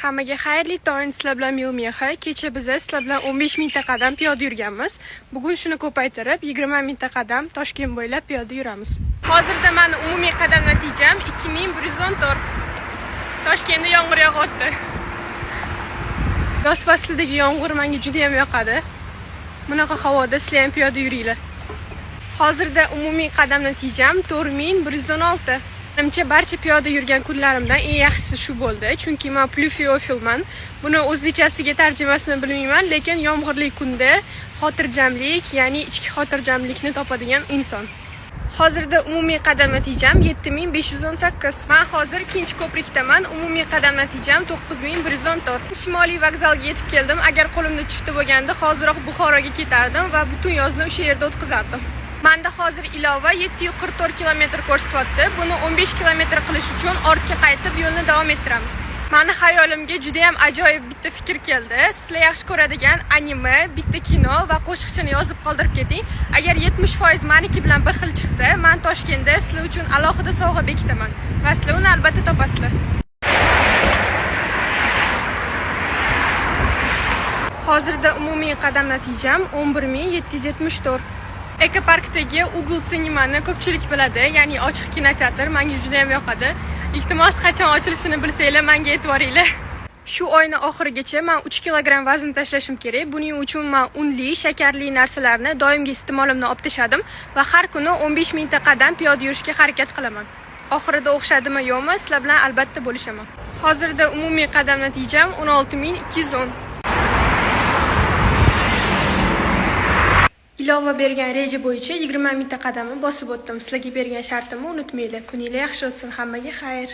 Hammaga xayrli tong, sizlar bilan Milmeha. Kecha biz sizlar bilan 15 mingta qadam piyoda yurganmiz. Bugun shuni ko'paytirib 20 mingta qadam Toshkent bo'ylab piyoda yuramiz. Hozirda meni umumiy qadam natijam 2114. Toshkentda yomg'ir yog'yapti. Yoz faslidagi yomg'ir menga juda ham yoqadi. Bunaqa havoda sizlar ham piyoda yuringlar. Hozirda umumiy qadam natijam 4116. Menimcha barcha piyoda yurgan kunlarimdan eng yaxshisi shu bo'ldi, chunki men plюфиофилman. Buni o'zbekchasiga tarjimasini bilmayman, lekin yomg'irli kunda xotirjamlik, ya'ni ichki xotirjamlikni topadigan inson. Hozirda umumiy qadam natijam 7518. Men hozir ikkinchi ko'prikdaman. Umumiy qadam natijam 9114. Shimoliy vokzalga yetib keldim. Agar qo'limda chipta bo'lganda, hoziroq Buxoroga ketardim va butun yozni o'sha yerda o'tkazardim. Menda hozir ilova 744 kilometr ko'rsatyapti. Buni 15 kilometr qilish uchun ortga qaytib yo'lni davom ettiramiz. Mani xayolimga juda ham ajoyib bitta fikr keldi. Sizlar yaxshi ko'radigan anime, bitta kino va qo'shiqchini yozib qoldirib keting. Agar 70% maniki bilan bir xil chiqsa, men Toshkentda sizlar uchun alohida sovg'a bekitaman va sizlar uni albatta topasizlar. Hozirda umumiy qadam natijam 11774. Ekoparkdagi Google Cinema'ni ko'pchilik biladi, ya'ni ochiq kinoteatr menga juda ham yoqadi. Iltimos, qachon ochilishini bilsanglar, menga aytvoringlar. Shu oyni oxirigacha men 3 kilogramm vazn tashlashim kerak. Buning uchun men unli, shakarli narsalarni doimgi iste'molimdan olib tashladim va har kuni 15 mingta qadam piyoda yurishga harakat qilaman. Oxirida o'xshadimi yo'qmi, sizlar bilan albatta bo'lishaman. Hozirda umumiy qadam natijam 16210. Ilova bergan reja bo'yicha 20 mingta qadamni bosib o'tdim. Sizlarga bergan shartimni unutmanglar. Kuninglar yaxshi o'tsin. Hammaga xayr.